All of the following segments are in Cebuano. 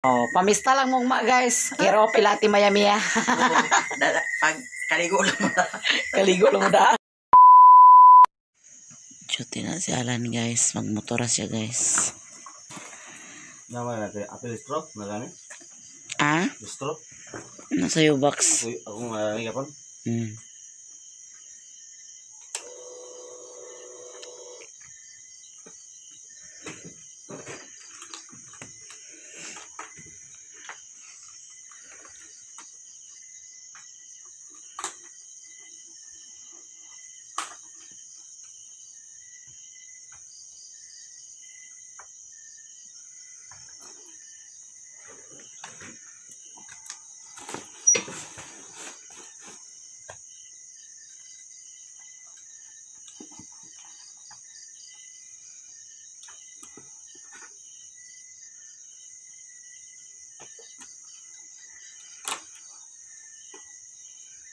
Oh, pamista lang mong ma guys. Kiro pilati Miami ah. Pag kaligo lang mo na. Kaligo lang mo da. Duty na si Alan guys. Magmotora siya guys. Naman natin, apel straw, marami. Ah? Straw. Nasa iyo box. Ako, ako marami kapon.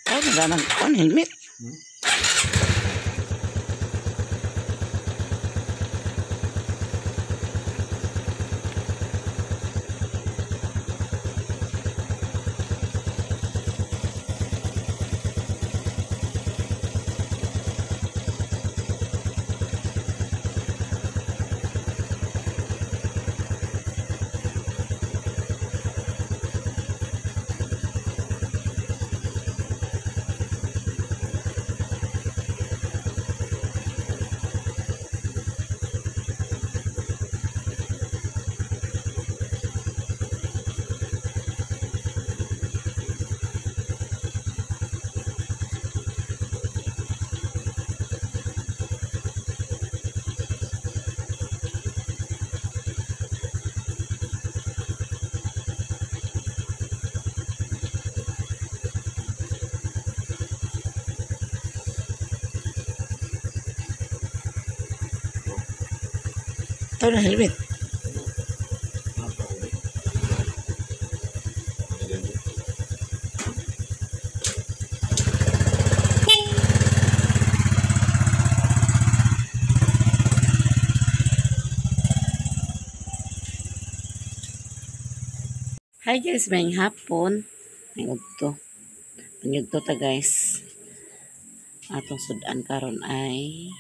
Ay, naglanang on helmet. Ito na helmet. Hi guys, may hapon. May udto. Panyugto ta guys. Atong sudan karon ay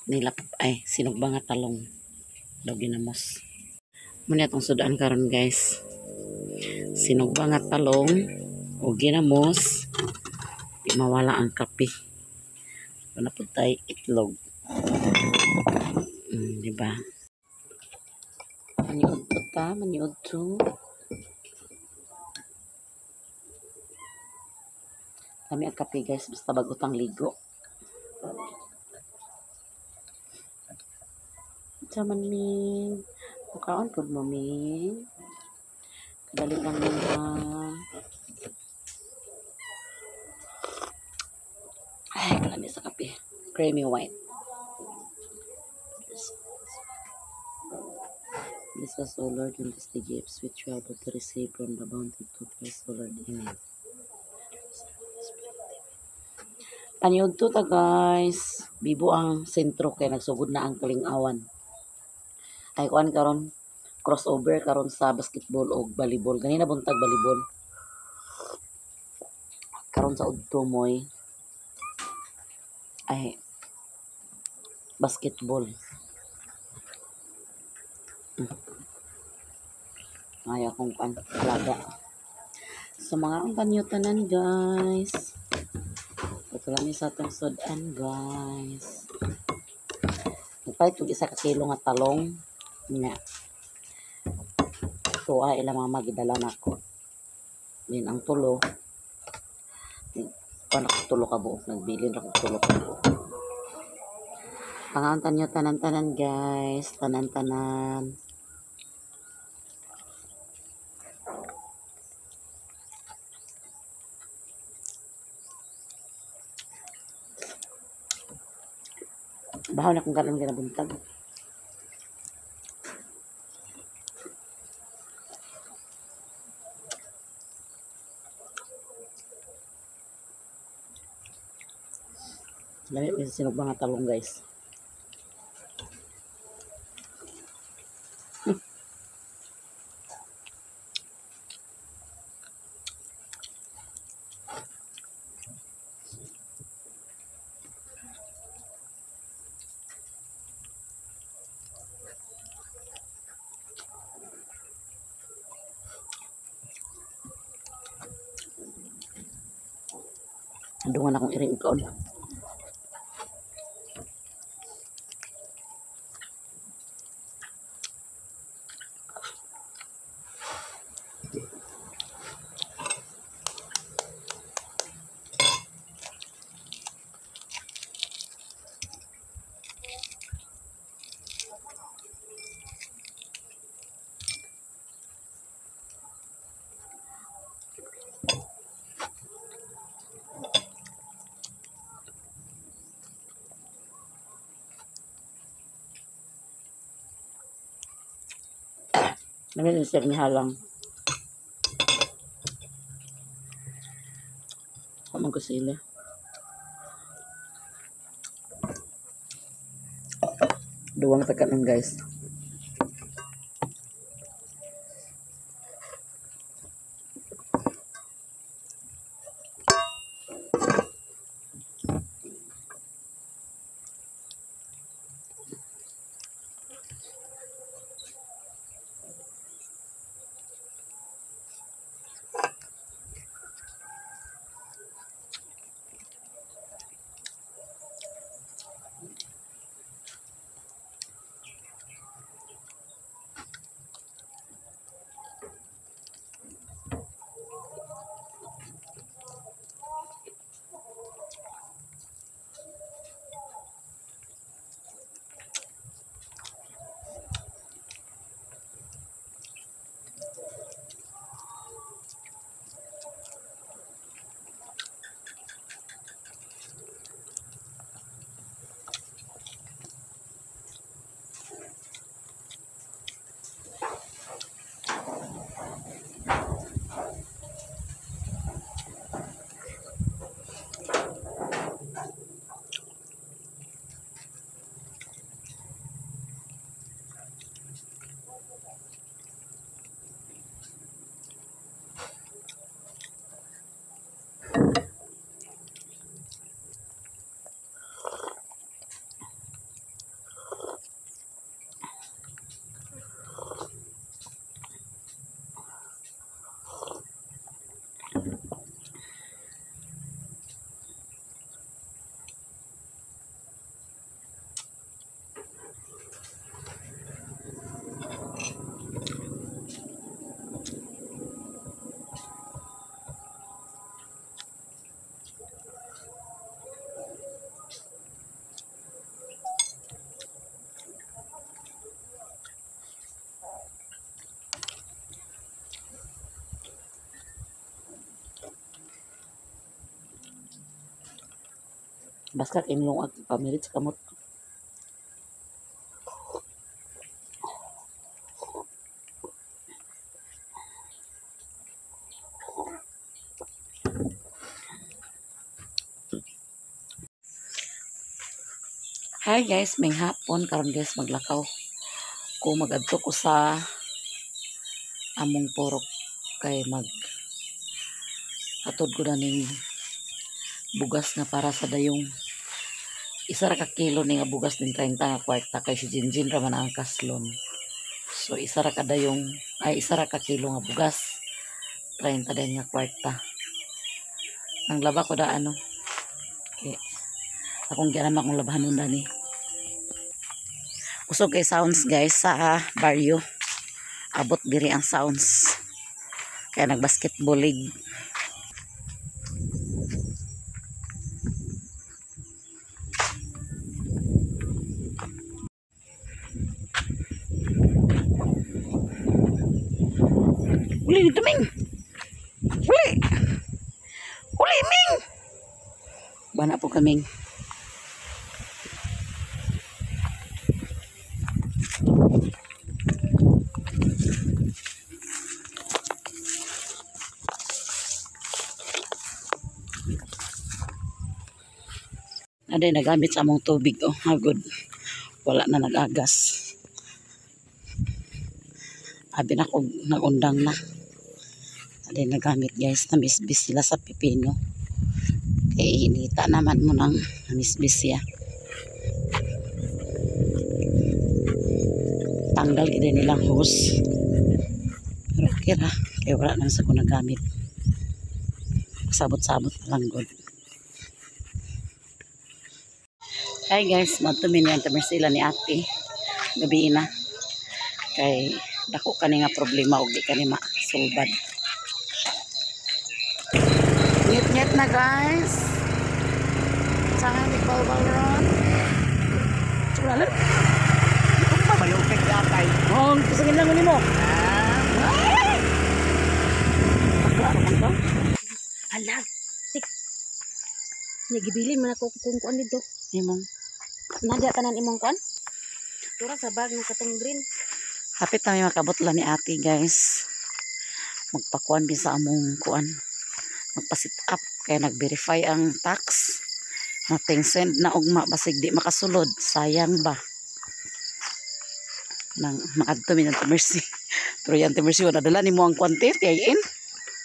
nilap ay sinugba nga talong daw ginamos. Muna atong sudan karon guys. Sinugba nga talong o ginamos. Di mawala ang kape. Wala pud tay itlog. Di ba? Maniudto ta, maniudto. Kami ang kape guys, basta bagutang ligo. Saman ming, mukaon pud mo ming. Kadali lang ming ha. Ay, kalami sa kape. Creamy white. Bless us, O Lord, and bless the gifts which we are about to receive from the bounty to Christ, O Lord. Amen. Paniudto ta guys. Bibo ang sentro kay nagsugod na ang kalingawan. Ay kuan karon crossover karon sa basketball og volleyball. Ganina buntag volleyball. Karon sa udto moy ay basketball. Ay akong kuan alaga. So mga ang panyutanan guys. Ito lang sa atong sudan guys. Nagpalit og isa ka kilo nga talong. Nga. Tuwa ila mama gidala nako. Din ang tulo. Kuan ako tulo ka buok, nagbilin ra ko tulo ka buok. Pangaon tanyo tanan-tanan guys, tanan-tanan. Bahaw na kung kanon ginabuntag. Lami may sinugba nga talong guys. Andungan akong iring kaon. Namin siya ni halang. Kamang ko sila. Duwang taga nun, guys. Basta kinlong at pamilit sa kamot. Hi guys, may hapon karon guys maglakaw ko, magadto ko sa among purok kay mag atod ko na ning bugas nga para sa dayong. Isa ra ka kilo ni nga bugas ning 30 nga kwarta kay si Jinjin ra man ang kaslon. So isa ra ka dayong ay isa ra ka kilo nga bugas 30 din nga kwarta. Ang laba ko da ano. Okay. Akong gianam akong labahanon dani. Usog kay sounds guys sa baryo. Abot diri ang sounds. Kaya nagbasketball league. Uli dito, Ming. Uli. Uli, Ming. Bana po kaming. Aday nagamit sa among tubig oh, hagod. Wala na nag-agas. Abi na kog nagundang na. Aday nagamit guys, namisbis sila sa pipino. Kay inita naman mo nang namisbis siya. Tanggal gid nilang hose. Pero okay ra, kay wala nang sa ko nagamit. Sabot-sabot na lang gud. Hi guys, madto mi ni Ate Marcela ni ate. Gabi na. Kay dako kani nga problema og di kani masulbad. Ngit-ngit na, guys. Tangan ni balbal ron. Wala. Bayo kay atay. Oh, kusangin lang nimo. Ah. Bakla ra man to. Hala. Tik. Nya gibilin man ako kung kuan dito. Imong Nadya tanan imong kuan. Tura sa bag ng katong green. Hapit na may makabot lang ni ate, guys. Magpakuan bin sa among kuan. Magpa-set up kaya nag-verify ang tax. Nating send na ugma basig di makasulod. Sayang ba? Nang maadto mi ng Mercy. Pero yan, Mercy, wala dala ni mo ang kwante, TIN.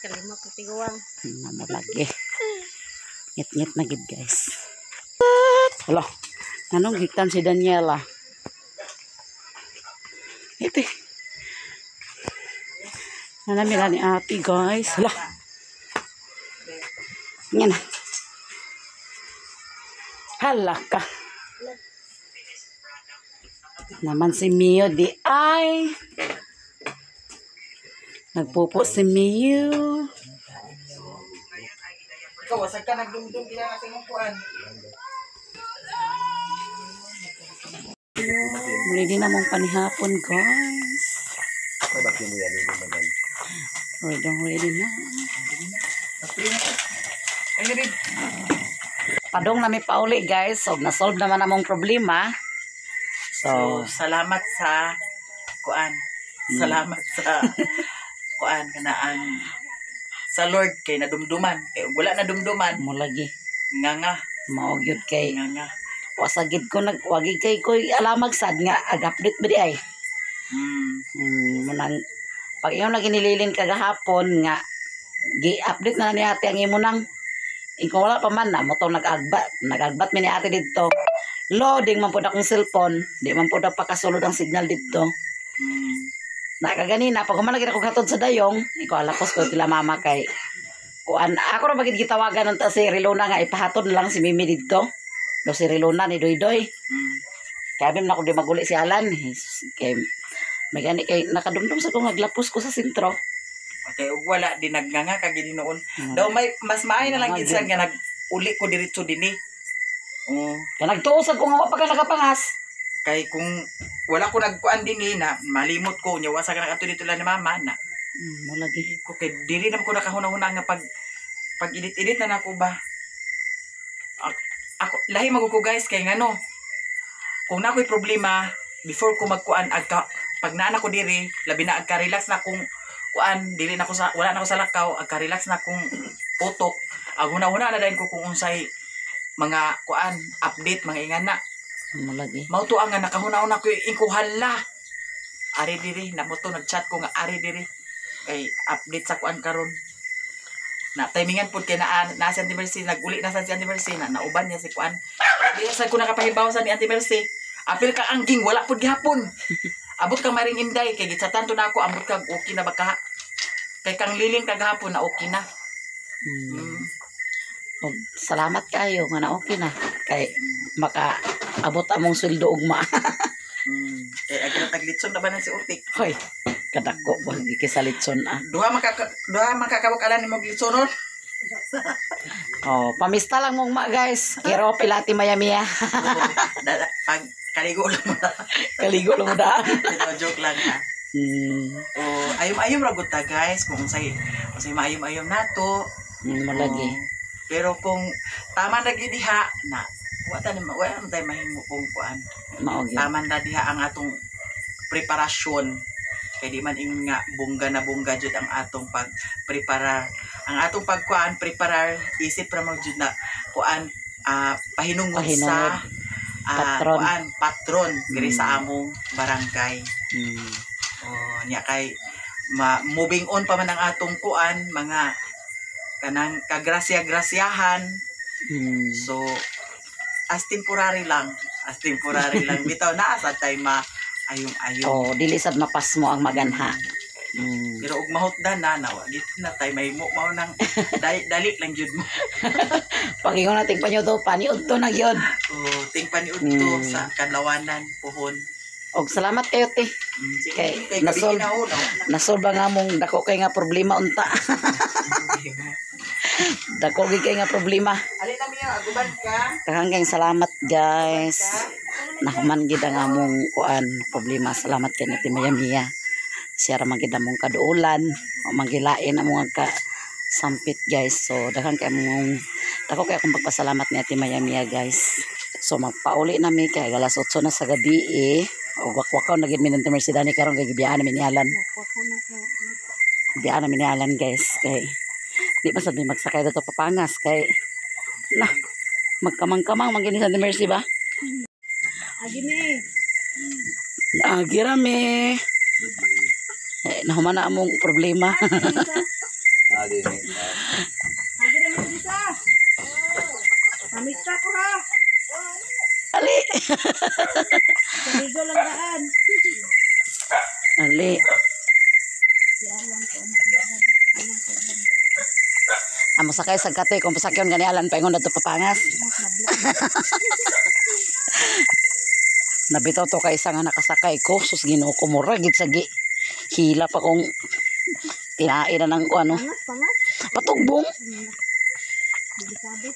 Kalima ko tiguang. Mamo lagi. Ngit-ngit na gid, guys. Hala. Anong gikan si Daniela? Ito. Nanami ni ate, guys. Hala. Yan. Hala ka. Naman si Mio di ay. Nagpupo si Mio. Ikaw wasag ka nagdumdum gina sa imong kuan. Muli din namang panihapon, guys. Ay, bakit mo yan? Hindi naman. Ready, ready na. Ay rin. Padong nami pauli, guys. So, na-solve naman among problema. So, So, salamat sa kuan. Salamat sa kuan kana ang sa Lord kay nadumduman. Kay wala nadumduman, mulagi. Nga nga, Mao gyud kay nga nga. Wasagid ko nag wagi kay koy alamag sad nga ag-update ba di ay. Munang pag iyong lagi nililin kagahapon nga gi-update na ni ate ang imo nang ikaw wala pa man na mo tong nag-agbat mi ni ate didto. Loading man pud akong cellphone, di man pud pakasulod ang signal didto. Na kaganina pag human lagi ako hatod sa dayong, ikaw alakos ko tila mama kay kuan ako ra bagid gitawagan unta si Rilona nga ipahatod na lang si Mimi didto. Daw si Rilona ni Doydoy. Kaya abim na ko di maguli si Alan. Jesus, kay may gani kay nakadumdum sa ko naglapos ko sa sentro. Okay, ug wala di nagnganga kag noon. Daw may mas maayo na lang Nga, gid sad nga nag-uli ko diretso dinhi. Oh, Kaya nagtuosag ko nga wa pa ka nakapangas. Kay kung wala ko nagkuan dinhi na malimot ko nya wasa ka nag-adto dito lang ni mama na. Mo lagi. Ko kay diri naman ko nakahuna-huna nga pag pag edit-edit na nako ba. Ako lahi magud ko, guys, kay ngano kung na ako'y problema before ko magkuan agka pag naa na ko diri, labi na agka relax na kung kuan dili na ko sa wala na ko sa lakaw, agka relax na kung utok, ang huna-huna na dayon ko kung unsay mga kuan update mga ingana. Mo lagi. Mao to ang nga nakahuna-huna ko ingko, hala, ari diri na mo to nagchat ko nga ari diri kay update sa kuan karon na timingan pud kay naa na si Auntie Mercy, naguli na sa si Auntie Mercy na nauban niya si kuan. Di na sad ko nakapahibaw sa ni Auntie Mercy, apil ka angging wala pud gihapon, abot kang maring inday kay gitsatan to na ako, ambot kag okay na ba ka kay kang liling kagahapon na okay na. Og salamat kayo nga na okay na kay maka abot among sweldo ugma. Kay ag taglitson na ba na si Utik. Hoy, kadako ba kay sa litson ah. Duha makakabok alan nimo glitsonon. Oh, pamista lang mong ma, guys. Kiro pilati maya mia. Pag kaligo lang mo na. Kaligo lang mo daan. Pero joke lang ha. Oh, ayom-ayom ra gud ta, guys, kung unsay unsay maayom-ayom nato. Mo lagi. Oh, pero kung tama na gyud diha na wa ta na wa man tay mahimo kung kuan. Mao gyud. Tama na diha ang atong preparasyon kay di man ingon nga bongga na bongga jud ang atong pag-preparar. Ang atong pagkuan preparar isip ra man jud na kuan pahinungod sa Pahinungod. Patron. Kuan patron diri sa among barangay. Oh, nya kay ma moving on pa man ang atong kuan mga kanang kagrasya-grasyahan. So as temporary lang, as temporary lang bitaw naa sa tay ma ayom-ayom. Oh, dili sad mapasmo ang maganha. Pero og mahutdan na na wa gid na tay mahimo mao nang dali, dali lang jud mo. Pagingon natin pa nyo to, paniudto na gyud. Oh, ting paniudto sa kadlawanan puhon. Og salamat kayo, te. Sige, Kay, kay gabi na ho, no? Nasolve nga mong dako kay nga problema unta. Dako gid kay nga problema. Alin na miya, aguban ka. Daghang kayong salamat, guys. Nahuman gid ang among kuan problema. Salamat kay Ate Maya Mia. Siya ra man gid among kaduolan o manggilain among ka sampit, guys. So daghan kay among dako kay akong pagpasalamat ni Ate Maya Mia, guys. So magpauli na mi kay alas 8 na sa gabi eh. O wakwakaw na gid mi ng Mercy Dani karon kay gibiyaan namin ni Alan. Biyaan namin ni Alan, guys, kay di pa sabi magsakay dito papangas kay na magkamang-kamang man gini sa Ate Mercy ba? Agi ni. Agi rami. Eh, nahuman na among problema. Ah, di ni. Agi na mi dito. Mamista ko ha. Ali! Saligo lang daan. Ali. Amo sakay sa kate kung pasakyon gani Alan paingon dato papangas. Nabitaw to kay isa nga nakasakay ko, sus, Ginoo ko, mura gid sa gi. Hila pa kong tinae na ng ano. Pangas, pangas. Patugbong. Delikado.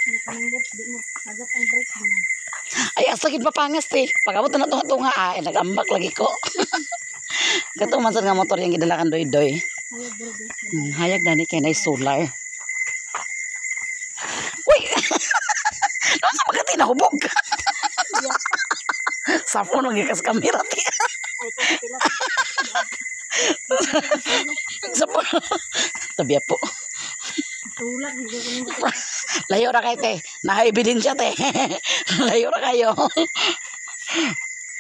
Nakananggap, di mo sagat ang brake mo. Ay, asa gid papangas te. Pagabot na to nga ay nagambak lagi ko. Kato man sad nga motor yung gidala kan doy-doy. Hayag bro, guys. Hayag na ni kay na solar. Uy! Nasa magkati na hubog. Sa phone magikas kamera ti. Ay, ito sila. Sa phone. Tabiya po. Tulak, hindi ko nang Layo ra kayo te. Naka-ebidensya te. Layo ra kayo.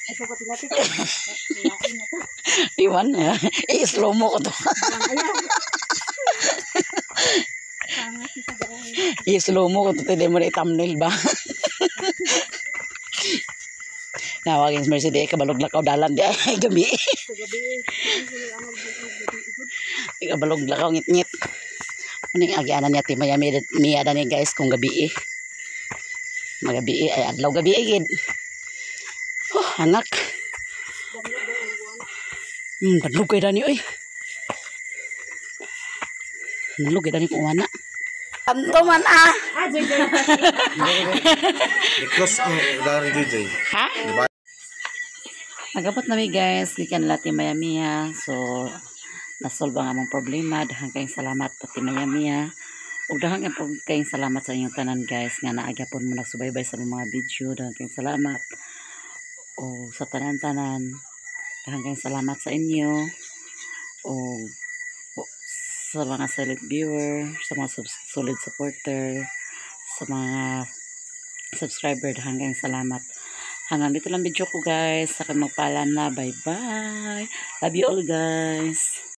Ito ko tilapit. Lain na to. Iwan. I-slow mo ko to. Ayan. Pangas ni sa daan. I-slow mo ko to. Hindi mo na i-thumbnail ba? Nawagin sa Mercedes, kabalog lakaw dalan di ay gabi. Sa gabi eh. Ang gabi ikot. Kabalog lakaw ngit-ngit. Ano yung agianan niya ti Maya Mia dani, guys, kung gabi eh. Magabi eh, ay adlaw gabi eh gid. Oh, anak. Dadlog kay dani oy. Nalog kay dani kung wana. Anto man ah. Ah, joy, joy. I-cross ang daran DJ. Ha? Diba? Nagabot na mi, guys, gikan nila Ate Maya Mia. So, nasolve ang among problema. Daghan kayong salamat Ate Maya Mia. Ug daghan kayong salamat sa inyong tanan, guys, nga naa gyapon mo nagsubaybay sa among mga video. Daghan kayong salamat. O sa tanan-tanan. Daghan kayong salamat sa inyo. O sa mga silent viewer, sa mga solid supporter, sa mga subscriber, daghan kayong salamat. Hanggang dito lang video ko, guys. Saka magpaalam na. Bye-bye. Love you all, guys.